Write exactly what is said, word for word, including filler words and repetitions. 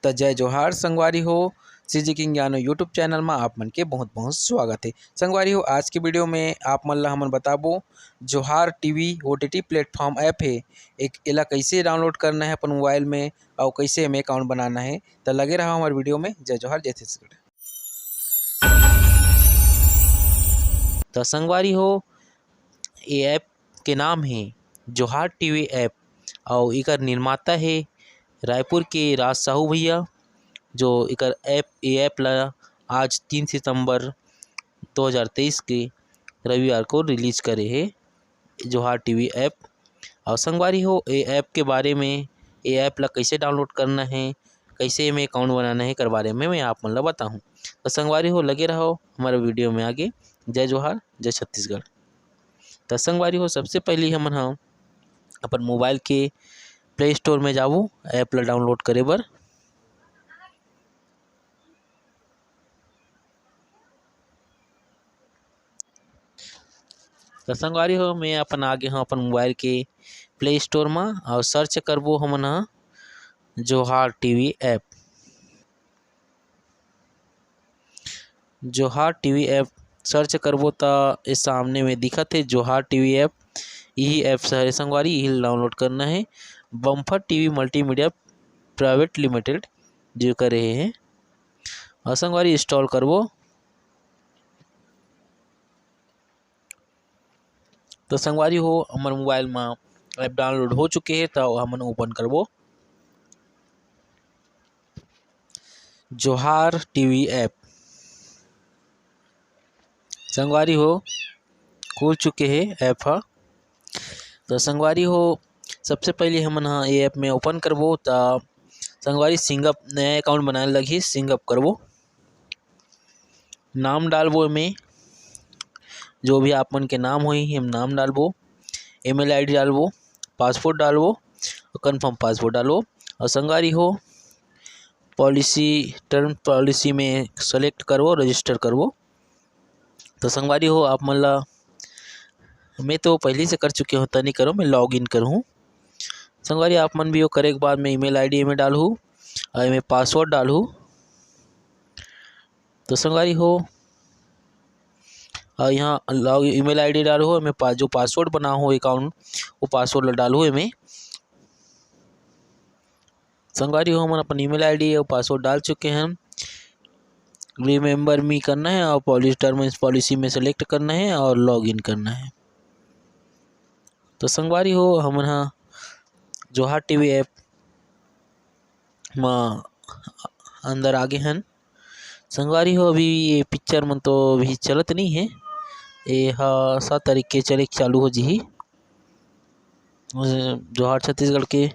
त जय जोहार संगवारी हो, सीजी किंग ज्ञानो YouTube चैनल मा आप मन के बहुत बहुत स्वागत हे। संगवारी हो, आज के वीडियो में आप मन ला हमन बताबो जोहार टीवी ओटीटी प्लेटफॉर्म ऐप हे, एक एला कैसे डाउनलोड करना है अपन मोबाइल में और कैसे एमे अकाउंट बनाना है। त लगे रहा हमारे वीडियो में। जय जोहार, जय छत्तीसगढ़। त संगवारी हो, ये ऐप के नाम हे जोहार टीवी ऐप, अउ एकर निर्माता हे रायपुर के राज साहू भैया, जो एकर ऐप, ये ऐप ला आज तीन सितंबर दो हज़ार तेईस के रविवार को रिलीज करे हे जोहार टीवी ऐप। अउ संगवारी हो, ये ऐप के बारे में, ये ऐप ला कैसे डाउनलोड करना है, कैसे एमे अकाउंट बनाना है, एकर बारे में मैं आप मन ला बताहूँ। तो संगवारी हो, लगे रहो हमारे वीडियो में आगे। जय जोहार, जय छत्तीसगढ़। त संगवारी हो, सबसे पहले हमन ह अपन मोबाइल के प्ले स्टोर में जाबो ऐप ला डाउनलोड करे बर। त संगवारी हो, मैं अपन आगे हूँ अपन मोबाइल के प्ले स्टोर में और सर्च करबो हमन ह जोहार टीवी ऐप। जोहार टीवी ऐप सर्च करबो त ये सामने में दिखत हे जोहार टीवी ऐप। यही ऐप हरे संगवारी, यही डाउनलोड करना है। Bumper TV multimedia private limited जो करे हे। और संगवारी इंस्टॉल करबो। तो संगवारी हो, हमर मोबाइल में ऐप डाउनलोड हो चुके हे, तो हमन ओपन करबो जोहार टीवी ऐप। संगवारी हो, खुल चुके हे ऐप ह। तो संगवारी हो, सबसे पहले हमन ह ये ऐप में ओपन करबो। त संगवारी, सिंगअप, नया अकाउंट बनाए लगही, सिंगअप करबो। नाम डालबो एमे, जो भी आप मन के नाम होही, हम नाम डालबो, ईमेल आईडी डालबो, पासवर्ड डालबो, कंफर्म पासवर्ड डालबो। और संगवारी हो, पॉलिसी, टर्म पॉलिसी में सेलेक्ट करबो, रजिस्टर करबो। तो संगवारी हो, आप मन ला, मैं तो पहले से कर चुके हूँ, तनी करो, मैं लॉग इन करूँ। संगवारी, आप मन भी वो करे के बाद में ईमेल आईडी एमे डालहू और एमे पासवर्ड डालहू। तो संगवारी हो, और यहाँ लॉग, ईमेल आईडी डालहू, एमे पा-, जो पासवर्ड बना हो अकाउंट, वो पासवर्ड ला डालहू एमे। संगवारी हो, हमन अपन ईमेल आईडी और पासवर्ड डाल चुके हैं। रिमेंबर मी करना है और पॉलिसी, टर्म पॉलिसी में सेलेक्ट करना है और लॉग इन करना है। तो संगवारी हो, हमन ह जोहार टीवी ऐप म अंदर आगे हन। संगवारी हो, अभी ये पिक्चर मन तो अभी चलत नहीं है, ये ह सात तारीख के चले चालू हो जिही। जोहार छत्तीसगढ़ के